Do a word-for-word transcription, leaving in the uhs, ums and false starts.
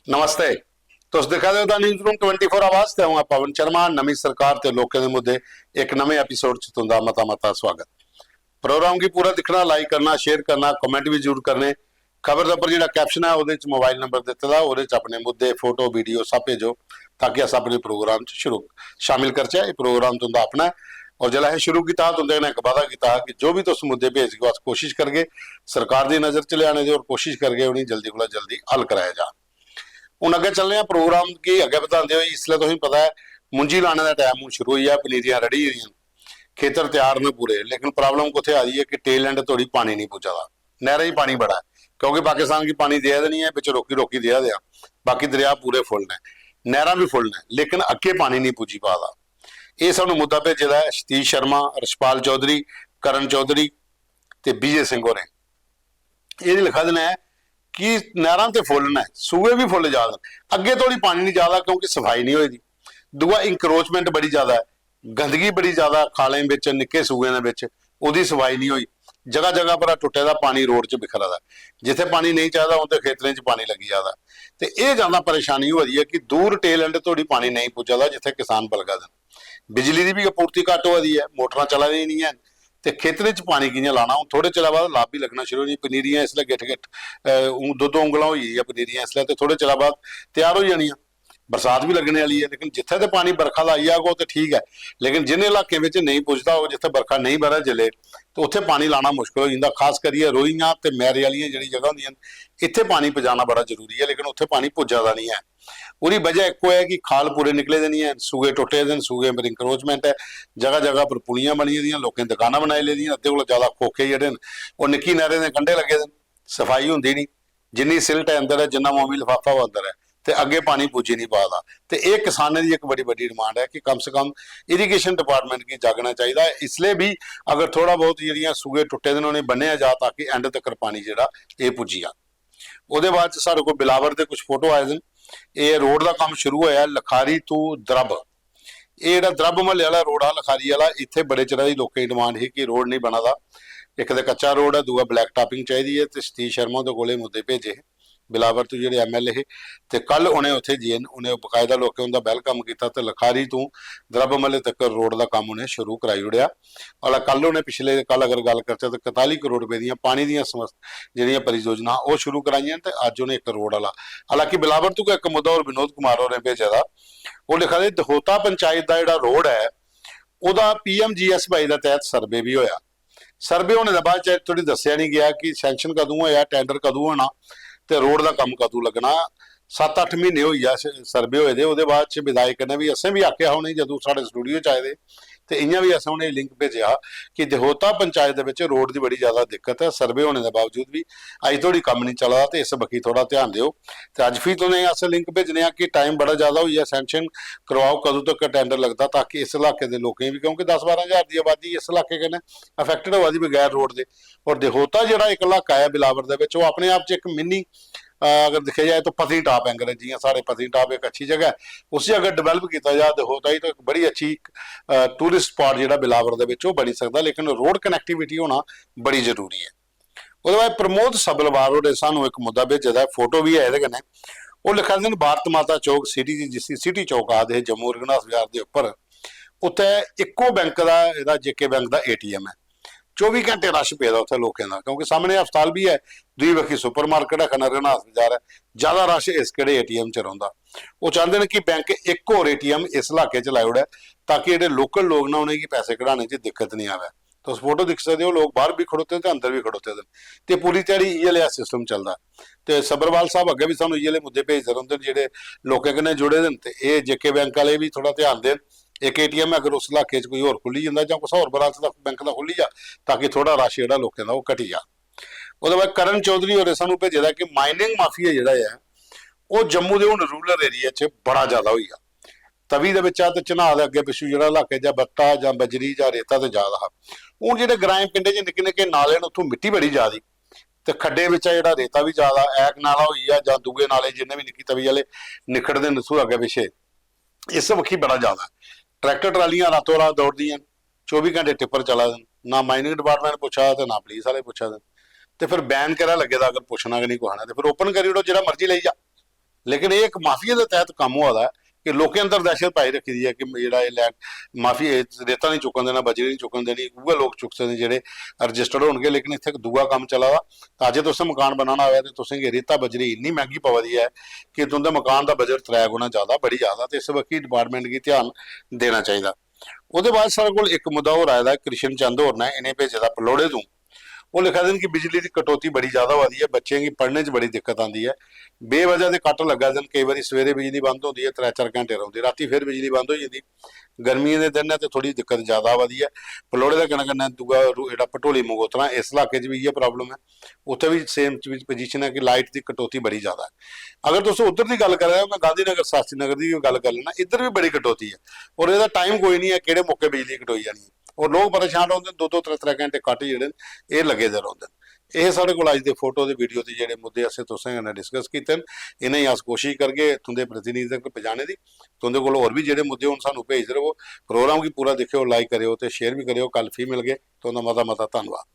नमस्ते। तुस दिक्खा दे ओ the news room twenty four आवाज ते अ'ऊं आं पवन शर्मा। नमीं सरकार ते लोकें दे मुद्दे इक नमें एपिसोड च तुं'दा मता मता स्वागत। प्रोग्राम गी पूरा दिक्खना, लाइक करना, शेयर करना, कमेंट बी जरूर करने। खबर दे उप्पर जेह्ड़ा कैप्शन ऐ ओह्दे च मोबाइल नंबर दित्ते दा, ओह्दे च अपने मुद्दे, फोटो, वीडियो सब भेजो, ताकि अस अपने प्रोग्राम च शुरू, शामिल करचै। एह् प्रोग्राम तुं'दा अपना ऐ। और जिसलै असें शुरू कीता हा, तुं'दे कन्नै इक वादा कीता हा कि जो बी तुस मुद्दे भेजगे, अस कोशिश करगे सरकार दी नजर च लेआने दी और कोशिश करगे उ'नेंगी जल्दी कोला जल्दी हल कराया जा। हून अग्गें चलने आं प्रोग्राम गी अग्गें बधांदे होई। इसलै तुसेंगी पता ऐ, मुंजी लाने दा टाइम हून शुरू होई गेआ, पनीरियां रड़ी गेदियां न, खेतर त्यार न पूरे, लेकिन प्रॉब्लम कुत्थै आ दी ऐ कि टेल एंड धोड़ी पानी नहीं पुज्जा दा। नैह्रें च पानी बड़ा ऐ, क्योंकि पाकिस्तान गी पानी देआ दे नहीं ऐ, बिच रोकी रोकी देआ दे आ। बाकी दरेआ पूरे फुल न, नैह्रां बी फुल न, लेकिन अग्गें पानी नहीं पुज्जी पा दा। एह् सानू मुद्दा भेजे दा ऐ सतीश शर्मा, रशपाल चौधरी, करण चौधरी ते विजय सिंह होरें। एह् लिखा दे न कि नैह्रां ते फुल न, सूए बी फुल जा दे न, अग्गें धोड़ी पानी नहीं जा दा क्योंकि सफाई नहीं होई दी। दूआ, इंक्रोचमेंट बड़ी ज्यादा ऐ, गंदगी बड़ी ज्यादा, खालें बिच, निक्के सूएं दे बिच, ओह्दी सफाई नहीं होई। जगह जगह पर टुट्टे दा पानी रोड च बिखरा दा ऐ। जित्थै पानी नेईं चाहिदा, उं'दे खेतरें च पानी लग्गी जा दा ऐ। ते एह् ज्यादा परेशानी होआ दी ऐ कि दूर टेल एंड धोड़ी पानी नेईं पुज्जा दा, जित्थै किसान बलगा दे न। बिजली दी बी आपूर्ति घट्ट होआ दी ऐ, मोटरां चला दियां निं हैन। ते खेतरें च पानी कि'यां लाना? हून थोह्ड़े चिरै बाद लाब बी लग्गना शुरू होई, पनीरियां इसलै गिट्ठ गिट्ठ, अ, हून दो दो उंगलां होई गेई ऐ पनीरियां इसलै, ते थोह्ड़े चिरै बाद त्यार होई जानियां। बरसात बी लग्गने आह्ली ऐ, लेकिन जित्थै ते पानी बरखा दा आई जाग, ओह् ते ठीक ऐ, लेकिन जिनें इलाकें बिच नेईं पुजदा होग, जित्थै बरखा नेईं बरै जिसलै, ते उत्थै पानी लाना मुश्कल होई जंदा। खास करियै रोहियां ते मैरे आह्लियां जेह्ड़ी जगह होंदियां न, इत्थै पानी पजाना बड़ा जरूरी ऐ, लेकिन उत्थै पानी पुज्जा दा निं ऐ। ओह्दी बजह इक्को ऐ कि खाल पूरे निकले दे निं हैन, सूए टुट्टे दे न, सूए पर इंक्रोचमेंट ऐ, जगह जगह पर पुलियां बनी दियां, लोकें दकानां बनाई लेदियां, अद्धे कोला ज्यादा खोखे जेह्ड़े न, ओह् निक्की नैह्रें दे कंढे लग्गे दे न, सफाई होंदी निं। जिन्नी सिल्ट ऐ अंदर ऐ, जिन्ना मोमी लफाफा ओह् अंदर ऐ, ते अग्गें पानी पुज्जी निं पा दा। ते एह् किसानें दी इक बड़ी बड्डी डिमांड ऐ कि कम से कम इरीगेशन डिपार्टमेंट गी जागना चाहिदा ऐ। इसलै बी अगर थोह्ड़ा बहुत जेह्ड़ियां सूए टुट्टे दे न, उ'नेंगी बन्नेआ जा, ताकि एंड तक्कर पानी जेह्ड़ा एह् पुज्जी जा। ओह्दे बाद च साढ़े कोल बिलावर दे कुछ फोटो आए दे न। एह् रोड दा कम्म शुरू होया ऐ लखारी to द्रब। एह् जेह्ड़ा द्रब म्हल्ले आह्ला रोड हा लखारी आह्ला, इत्थै बड़े चिरै दी लोकें दी डिमांड ही कि रोड निं बना दा, इक ते कच्चा रोड ऐ, दूआ ब्लैक टापिंग चाहिदी ऐ, ते सतीश शर्मा हुंदे कोल एह् मुद्दे भेजे हे बिलावर तो जेह्ड़े एमएलए हे, ते कल उ'नें उत्थै गे न, उ'नें बकायदा लोकें उं'दा वैलकम कीता ते लखारी तो द्रब म्हल्ले तक रोड दा कम्म उ'नें शुरू कराई ओड़ेआ। हालां कल उ'नें पिछले, कल अगर गल्ल करचै ते कताली करोड़ रपेऽ दियां पानी दियां समस-, जेह्ड़ियां परियोजनां ओह् शुरू कराइयां न ते अज्ज उ'नें इक रोड आह्ला, हालांकि बिलावर तो गै इक मुद्दा होर विनोद कुमार होरें भेजे दा, ओह् लिखा दे दहोता पंचायत दा जेह्ड़ा रोड ऐ ओह्दा पीएमजीएसवाई दे तैह्त सर्वे बी होया। सर्वे होने दे बाद च थोड़ी दस्सेआ निं गेआ कि सैंक्शन कदूं होया, टैंडर कदूं होना ते रोड दा कम्म कदूं लग्गना। सत्त अट्ठ म्हीने होई गेआ स-, सर्वे होए दे। ओह्दे बाद च विधायक कन्नै बी असें बी आखेआ हा उ'नेंगी जदूं साढ़े स्टूडियो च आए दे, ते इ'यां बी असें उ'नेंगी लिंक भेजेआ कि दहोता पंचायत दे बिच रोड दी बड़ी ज्यादा दिक्कत ऐ, सर्वे होने दे बावजूद बी अजें धोड़ी कम्म निं चला दा, ते इस बक्खी थोह्ड़ा ध्यान देओ। ते अज्ज फ्ही तुसेंगी अस लिंक भेजने आं कि टाइम बड़ा ज्यादा होई गेआ, सैंक्शन करवाओ, कदूं तक टैंडर लगदा, ताकि इस इलाके दे लोकें गी बी, क्योंकि दस बारां ज्हार दी आबादी इस इलाके कन्नै अफेक्टेड होआ दी बगैर रोड दे। और दहोता जेह्ड़ा इक इलाका ऐ बिलावर दे बिच, ओह् अपने आप च इक मिनी, अ, अगर दिक्खेआ जाए तो पत्नीटाप आंगर ऐ। जि'यां साढ़े पत्नीटाप इक अच्छी जगह ऐ, उसी अगर डेवलप कीता जा दहोता गी, तो इक बड़ी अच्छी, अ, टूरिस्ट स्पॉट जेह्ड़ा बिलावर दे बिच ओह् बनी सकदा, लेकिन रोड कनेक्टिविटी होना बड़ी जरूरी ऐ। ओह्दे बाद प्रमोद सब्बलवाल होरें सानू इक मुद्दा भेजे दा ऐ, फोटो बी ऐ एह्दे कन्नै। ओह् लिखा दे न, भारत माता चौक सिटी च, जिसी सिटी चौक आखदे हे जम्मू रघुनाथ बाजार दे उप्पर, उत्थै इक्को बैंक दा, एह्दा जेके बैंक दा एटीएम ऐ। चौबी घैंटे रश पेदा उत्थै लोकें दा, क्योंकि सामनै अस्पताल बी ऐ, दूई बक्खी सुपरमार्केट ऐ, कन्नै रघुनाथ बाजार ऐ। ज्यादा रश इस केह्ड़े एटीएम च रौंह्दा। ओह् चांह्दे न कि बैंक इक होर एटीएम इस इलाके च लाई ओड़ै, ताकि जेह्ड़े लोकल लोक न, उ'नेंगी पैसे कढाने च दिक्कत निं आवै। तुस फोटो दिक्खी सकदे ओ, लोक बाह्र बी खड़ोते दे ते अंदर बी खड़ोते दे न। ते पूरी ध्याड़ी इ'यै लेआ सिस्टम चलदा। ते सब्बरवाल साहब अग्गें बी सानूं इ'यै लेह् मुद्दे भेजदे रौंह्दे न, जेह्ड़े लोकें कन्नै जुड़े दे न। ते एह् जेके बैंक आह्ले बी थोह्ड़ा ध्यान देन। इक एटीएम ऐ, अगर उस इलाके च कोई होर खु'ल्ली जंदा जां कुसै होर ब्रांच दा, बैंक दा खु'ल्ली जा, ताकि थोह्ड़ा रश जेह्ड़ा लोकें दा ओह् घटी जा। ओह्दे बाद करण चौधरी होरें सानूं भेजे दा कि माइनिंग माफिया जेह्ड़ा ऐ, ओह् जम्मू दे हून रूरल एरिया च बड़ा ज्यादा होई गेआ। तवी दे बिच्चा ते चन्हां दे अग्गें पिच्छू जेह्ड़ा इलाके च बट्टा जां बजरी जां रेता ते जा दा हा। हून जेह्ड़े ग्राएं पिंडें च निक्के निक्के नाले न, उत्थूं मिट्टी बड़ी जा दी, ते खड्डें बिच्चा जेह्ड़ा रेता बी जा दा, ऐक नाला होई गेआ जां दूए नाले जिन्ने बी निक्की तवी आह्ले निखड़दे न उत्थूं अग्गें पिच्छे, इस बक्खी बड़ा ज्यादा ऐ। ट्रैक्टर ट्रालियां रातों रात दौड़दियां न, चौबी घैंटे टिप्पर चला दे न, ना माइनिंग डिपार्टमेंट पुच्छा दा ते ना पुलिस आह्ले पुच्छा दे न। ते फिर बैन केह्ड़ा लग्गे दा, अगर पुच्छना गै निं कुसै ने, ते फिर ओपन करी ओड़ो, जेह्ड़ा मर्जी लेई जा। लेकिन एह् इक माफिया दे तैह्त कम्म होआ दा ऐ कि लोकें अंदर दहशत पाई रक्खी दी ऐ कि जेह्ड़ा एह् लैंड माफी, एह् रेता निं चुक्कन देना, बजरी निं चुक्कन देनी, उ'ऐ लोक चुक्की सकदे जेह्ड़े रजिस्टर्ड होनगे। लेकिन इत्थै इक दूआ कम्म चला दा, तां जे तुसें मकान बनाना होऐ ते तुसें गी रेता बजरी इन्नी मैंह्गी पवा दी ऐ कि तुं'दे मकान दा बजट त्रै गुणा जैदा, बड़ी जैदा, ते इस बक्खी डिपार्टमेंट गी ध्यान देना चाहिदा। ओह्दे बाद साढ़े कोल इक मुद्दा होर आए दा, कृष्ण चंद होर ने इ'नें भेजे दा पलौड़े तों। ओह् लिखा दे न कि बिजली दी कटौती बड़ी ज्यादा होआ दी ऐ, बच्चें गी पढ़ने च बड़ी दिक्कत आंदी ऐ, बेवजह दे कट लग्गा दे न। केई बारी सवेरे बिजली बंद होंदी ऐ, त्रै चार घैंटे रौंह्दी, रातीं फिर बिजली बंद होई जंदी। गर्मियें दे दिन ऐ ते थोह्ड़ी दिक्कत ज्यादा आवा दी ऐ। पलौड़े दे कन्नै कन्नै दूआ रू-, जेह्ड़ा भटोली मंगोत्रा, इस इलाके च बी इ'यै प्रॉब्लम ऐ। उत्थै बी सेम पोजीशन ऐ कि लाइट दी कटौती बड़ी ज्यादा ऐ। अगर तुस उद्धर दी गल्ल करा दे ओ, में गांधीनगर, शास्त्री नगर दी बी गल्ल करी लैना, इद्धर बी बड़ी कटौती ऐ। और एह्दा टाइम कोई निं ऐ, केह्ड़े मौके बिजली कटोई जानी ऐ। और लोक परेशान रौंह्दे न, दो दो त्रै त्रै घैंटे कट जेह्ड़े न, एह् लग्गे दे रौंह्दे न। एह् साढ़े कोल अज्ज दे फोटो दे वीडियो दे जेह्ड़े मुद्दे असें तुसें कन्नै डिस्कस कीते न, इ'नेंगी अस कोशिश करगे तुं'दे प्रतिनिधि तक पजाने दी। तुं'दे कोल होर बी जेह्ड़े मुद्दे होन, सानूं भेजदे र'वो। प्रोग्राम गी पूरा दिक्खेओ, लाइक करेओ ते शेयर बी करेओ। कल फ्ही मिलगे। तुं'दा मता मता धन्नवाद।